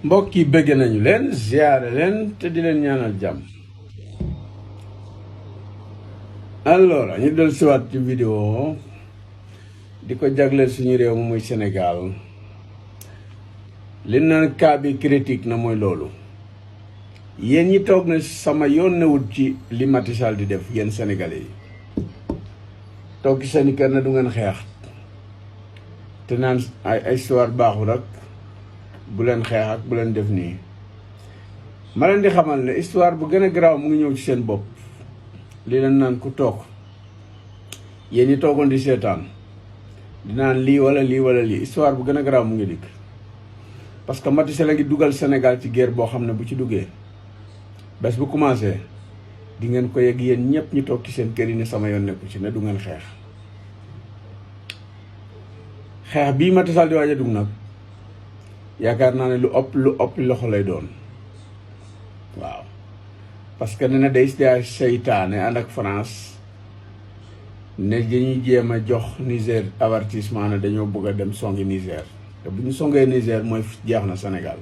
mbokk yi bëgg nañu leen ziare leen te di leen ñaanal jàmm. alors ñu del siwaat ci vidéo di ko jagleel suñu réew mu muy Sénégal. li naan cas bi critique na mooy loolu. yéen ñi toog ne sama yoon newul ci li Macky Sall di def yéen sénégalais yi toog ci seen kër na du ngeen xeex te naan ay histoire baaxul ak bu leen xeex ak bu leen def nii. ma leen di xamal ne histoire bu gën a garaaw mu ngi ñëw ci seen bopp. li leen naan ku toog yéen ñi toogoon di seetaan di naan lii wala lii wala lii histoire bu gën a garaaw mu ngi dikk. parce que Macky Sall a ngi dugal Sénégal ci guerre boo xam ne bu ci duggee bés bu commencé di ngeen ko yegg yéen ñëpp ñu toog ci seen kër yi ne sama yoon nekku ci ne du ngeen xeex. xeex bii Macky Sall di waaj a dugg nag yaakaar naa ne lu ëpp loxo lay doon waaw. parce que ne na day seytaane ànd ak France ne dañuy jéem a jox Niger avertissement ne dañoo bëgg a dem songi Niger te bu ñu songee Niger mooy jeex na Sénégal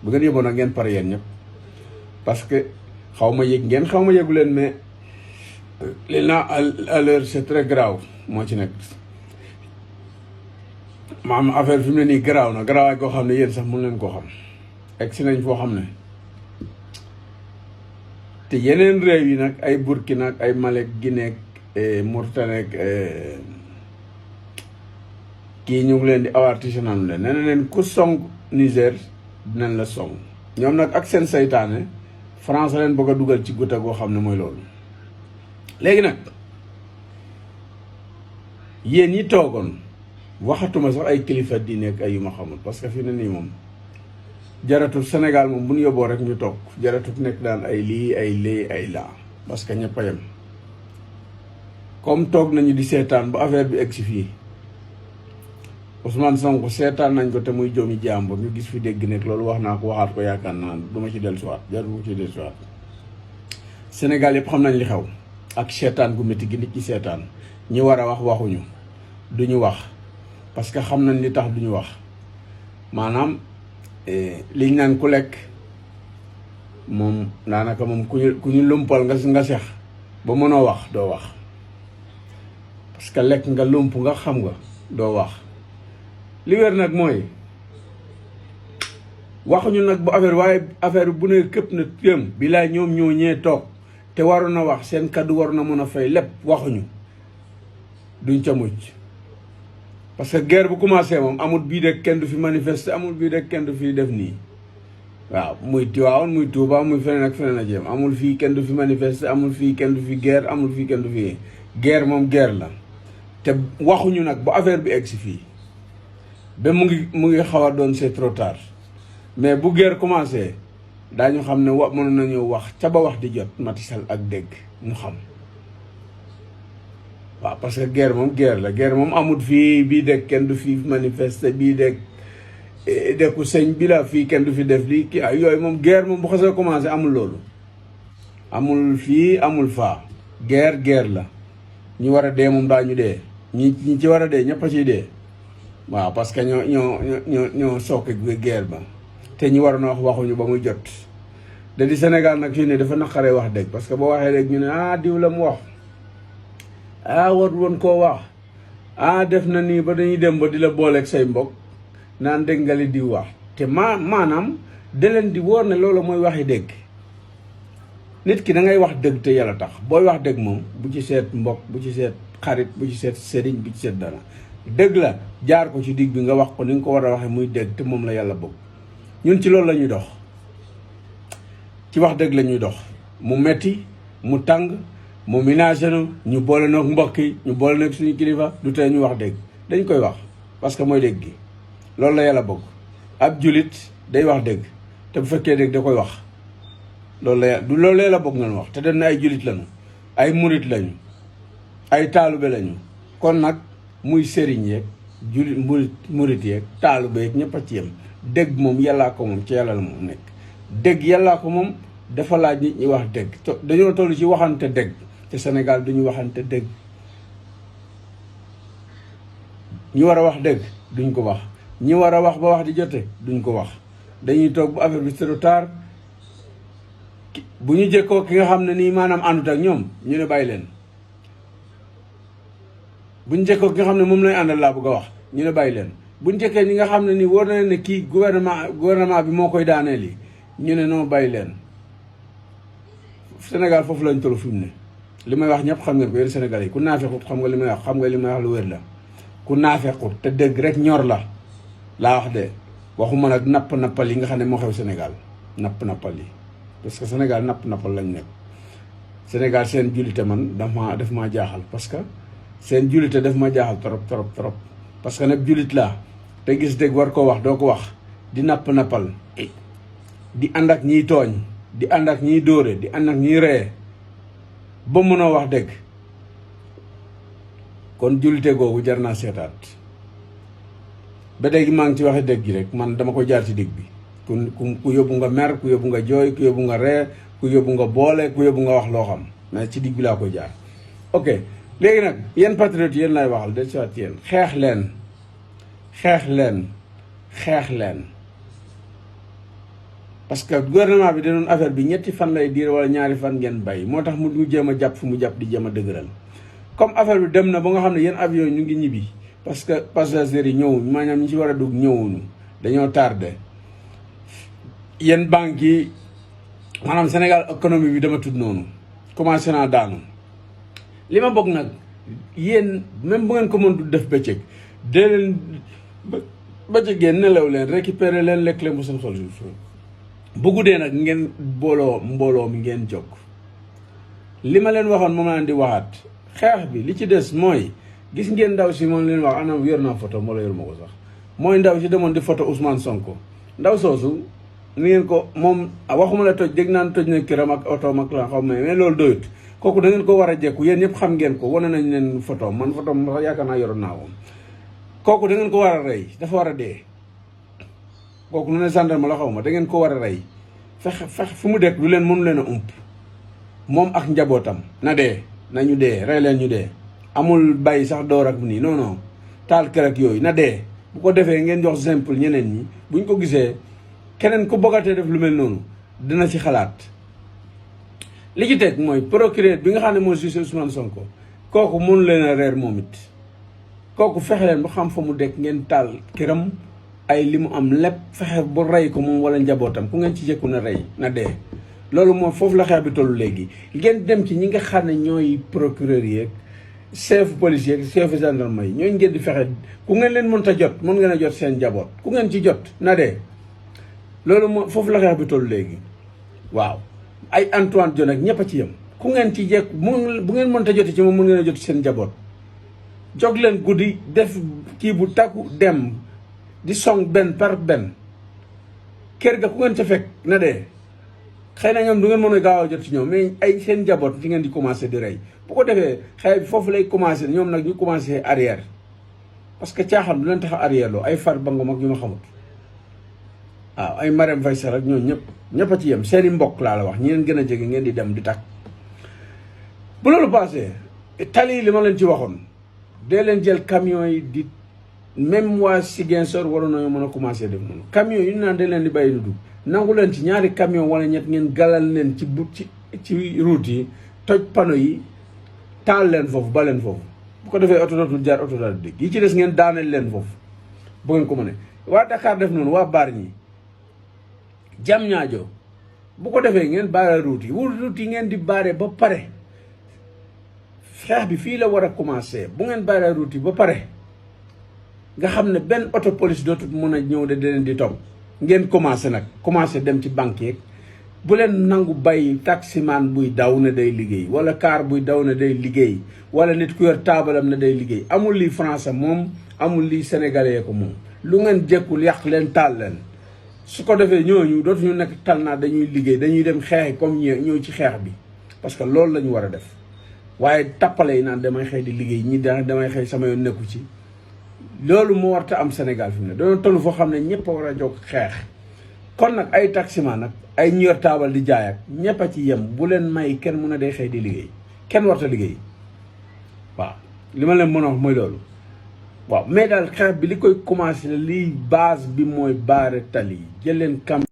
bu ngeen yóbboon nag ngeen pare yéen ñëpp. parce que xaw ma yëg ngeen xaw ma yëgu leen mais li na à l'heure c'est très grave moo ci nekk. maam affaire fi mu ne nii garaaw na garaawaay koo xam ne yéen sax mën leen koo xam. egg si nañ foo xam ne te yeneen réew yi nag ay Burkina ak ay Mali ak Guinée ak Mauritanie ak kii ñu ngi leen di avertir naan leen nee na leen ku song Niger dinañ la song. ñoom nag ak seen saytaane France leen bëgg a dugal ci gudda goo xam ne mooy loolu. léegi nag yéen ñi toogoon waxatuma sax ay kilifa diine ak ay yu ma xamul parce que fi ne nii moom jaratul Sénégal moom bu ñu yóbboo rek ñu toog jaratul nekk daan ay lii ay lii ay laa parce que ñëpp a yem. comme toog nañu di seetaan ba affaire bi egg si fii Ousmane Sonko seetaan nañ ko te muy joomi jàmbur ñu gis fi dégg nekk loolu wax naa ko waxaat ko yaakaar naa du ma ci dellusiwaat jarul ma ci dellusiwaat. Sénégal yëpp xam nañ li xew ak seetaan gu métti gi nit ñi seetaan ñi war a wax waxuñu duñu wax parce que xam nañ li tax duñu wax maanaam liñ naan ku lekk moom daanaka moom ku ñu lumpal nga sex ba mënoo wax doo wax parce que lekk nga lump nga xam nga doo wax. li wér nag mooy waxuñu nag bu waaye affaire bu ne këpp na tëm bilaay ñoom ñoo ñee toog te waroon na wax seen kaddu waroon na mën a fay lépp waxuñu duñ ca mucc. parce que guerre bu commencé moom amul bii de kenn du fi manifester amul bii de kenn du fi def nii waaw muy Tiwaawan muy Tuuba muy feneen ak feneen a jëm amul fii kenn du fi manifester amul fii kenn du fi guerre amul fii kenn du fi guerre moom guerre la te waxuñu nag bu affaire bi egg si fii. ba mu ngi xaw a doon c'est trop tard mais bu guerre commencé daañu xam ne mënoon nañu wax ca ba wax di jot Macky Sall ak dégg ñu xam waaw parce que guerre moom guerre la guerre moom amul fii bii dégg kenn du fi manifester bii dégg dekku sëñ bi la fii kenn du fi def lii kii ay yooyu moom guerre moom bu xasee commencé amul loolu amul fii amul faa guerre la ñi war a dee moom daañu dee ñi ci war a dee ñëpp a ciy dee. waaw parce que ñoo sooke guerre ba te ñi waroon a wax waxuñu ba muy jot da di Sénégal nag fii ne dafa naqaree wax dëgg parce que boo waxee rek ñu ne diw la mu wax war woon koo wax def na nii ba dañuy dem ba di la booleeg say mbokk naan dégg nga li diw wax te maanaam da leen di wóor ne loolu mooy waxi dëgg. nit ki da ngay wax dëgg te yàlla tax booy wax dëgg moom bu ci seet mbokk bu ci seet xarit bu ci seet sëriñ bu ci seet dara. dëgg la jaar ko ci digg bi nga wax ko ni nga ko war a waxee muy dëgg te moom la yàlla bëgg ñun ci loolu la ñuy dox ci wax dëgg la ñuy dox mu metti mu tàng mu ménagé na ñu boole noog mbokk yi ñu boole noog suñu kilifa du tee ñu wax dëgg dañ koy wax parce que mooy dëgg gi loolu la yàlla bëgg ab julit day wax dëgg te bu fekkee dëgg da koy wax loolu la yàlla bëgg ngeen wax te dañ ne ay julit lañu ay murit lañu ay taalube lañu kon nag muy sëriñ yeeg jullit murit yeeg taalibe yeeg ñëpp a ci yem dëgg moom yàllaa ko moom ci yàlla la moom nekk dëgg yàllaa ko moom dafa laaj nit ñi wax dëgg dañoo toll ci waxante dëgg te Sénégal duñu waxante dëgg ñi war a wax dëgg duñ ko wax ñi war a wax ba wax di jote duñ ko wax dañuy toog bu affaire bi trop tard bu ñu jëkkoo ki nga xam ne nii maanaam àndut ak ñoom ñu ne bàyyi leen bu ñu jëkkoo ki nga xam ne moom lañ àndal laa bëgg a wax ñu ne bàyyi leen bu ñu jëkkee ñi nga xam ne nii war na leen ne kii gouvernement bi moo koy daaneel yi ñu ne non bàyyi leen. Sénégal foofu lañ toll fi mu ne li may wax ñëpp xam ngeen ko yéen Sénégal yi ku naafequt xam nga li may wax xam nga li may wax lu wér la ku naafequt te dëgg rek ñor la laa wax de waxuma nag nappal yi nga xam ne moo xew Sénégal nappal yi parce que Sénégal nappal lañ nekk. Sénégal seen jullite man daf maa jaaxal parce que seen jullite daf ma jaaxal trop parce que nag jullit laa te gis dëgg war koo wax doo ko wax di nappal di ànd ak ñiy tooñ di ànd ak ñiy dóore di ànd ak ñiy ree ba mënoo wax dëgg kon jullite googu jar naa seetaat ba léegi maa ngi ci waxe dëgg gi rek man dama ko jaar ci digg bi ku yóbbu nga mer ku yóbbu nga jooy ku yóbbu nga ree ku yóbbu nga boole ku yóbbu nga wax loo xam mais ci digg bi laa koy jaar. ok léegi nag yéen patriotes yéen lay waxal de soit yéen xeex leen parce que gouvernement bi danoon affaire bi ñetti fan lay diir wala ñaari fan ngeen bay moo tax mu jéem a jàpp fu mu jàpp di jéem a dëgëral comme affaire bi dem na ba nga xam ne yéen avion ñu ngi ñibbi parce que passagers yi ñëwuñ maanaam ñi ci war a dugg ñëwuñu dañoo tardé yéen banques yi maanaam Sénégal économie bi dama tudd noonu commencé naa daanu li ma bëgg nag yéen même bu ngeen ko mën du def bëccëg dee leen bëccëg ngeen nelaw leen récupérer leen lekk leen bu seen xol bu guddee nag ngeen mbooloo mi ngeen jóg li ma leen waxoon moom laa di waxaat xeex bi li ci des mooy gis ngeen ndaw si moom leen wax anam yor naa photo moo la yor ma ko sax mooy ndaw si demoon di photo Ousmane Sonko ndaw soosu ni ngeen ko moom waxuma la toj dégg naan toj na këram ak oto ak la xaw mais loolu doyut kooku da ngeen ko war a jekku yéen ñëpp xam ngeen ko wane nañ leen photo man photo ma yaakaar naa yoroon naa ko kooku da ngeen ko war a rey dafa war a dee kooku nu ne gendarme la xaw ma da ngeen ko war a rey fex fu mu dekk lu leen mënu leen a ump moom ak njabootam na dee nañu dee rey leen ñu dee amul bàyyi sax door ak nii non taal kër ak yooyu na dee bu ko defee ngeen jox simple ñeneen ñi buñ ko gisee keneen ku bëggatee def lu mel noonu dina ci xalaat li ci teg mooy procureur bi nga xam ne moo jugé Ousmane Sonko kooku mënu leen a reer moom it kooku fexe leen ba xam fa mu dekk ngeen taal këram ay li mu am lépp fexe bu rey ko moom wala njabootam ku ngeen ci jëkku na rey na dee loolu moom foofu la xeex bi tollu léegi ngeen dem ci ñi nga xam ne ñooy procureur yeeg chef police yeeg chef gendarme yi ñooñu ngeen di fexe ku ngeen leen mënta jot mën ngeen a jot seen njaboot ku ngeen ci jot na dee loolu moom foofu la xeex bi tollu léegi waaw ay Antoine Diome ak ñëpp a ci yem ku ngeen ci jekk bu ngeen mënta joti ci moom mën ngeen a jot seen njaboot jog leen guddi def kii bu takku dem di song benn par benn kër ga ku ngeen ca fekk na dee xëy na ñoom du ngeen mën a gaaw a jot ci ñoom mais ay seen njaboot ci ngeen di commencé di rey bu ko defee xëy foofu lay commencé ñoom nag ñu commencé arrière parce que caaxaan du leen tax a arrière loo ay far ba nga mag yu ma xamut waaw ay Marème Faye Sall ak ñooñu ñëpp a ci yem seeni mbokk laa la wax ñi leen gën a jege ngeen di dem di takk bu loolu passé tali li ma leen ci waxoon dee leen jël camion yi di même waa Ziguinchor waroon nañoo mën a commencé def noonu camion yi ñu naan dañ leen di bàyyi lu dugg nangu leen ci ñaari camion wala ñett ngeen galal leen ci ci route yi toj panneau yi taal leen foofu ba leen foofu bu ko defee oto dootul jaar oto daal di dégg yi ci des ngeen daaneel leen foofu bu ngeen ko mënee waa Dakar def noonu waa Bargny Diamniadio bu ko defee ngeen baare route yi ngeen di baare ba pare xeex bi fii la war a commencé bu ngeen baare route yi ba pare nga xam ne benn auto police dootul mën a ñëw de leen di topp ngeen commencé dem ci banque yeeg bu leen nangu bay taximan buy daw ne day liggéey wala car buy daw ne day liggéey wala nit ku yor taabalam ne day liggéey amul lii français moom amul lii sénégalais ko moom lu ngeen jekkul yàq leen taal leen su ko defee ñooñu dootuñu nekk tal naa dañuy liggéey dañuy dem xeexi comme ñëw ci xeex bi parce que loolu la ñu war a def waaye tappale yi naan damay xëy di liggéey ñi damay xëy sama yoon nekku ci loolu moo warta am Sénégal fi mu ne dañoo toll foo xam ne ñëpp a war a jóg xeex kon nag ay taximan nag ay ñu yor taabal di jaay ak ñëpp a ci yem bu leen may kenn mun a day xëy di liggéey kenn warta liggéey waaw li ma leen mën a wax mooy loolu waaw mais daal xeex bi li koy commencé liy base bi mooy baare tali jëleen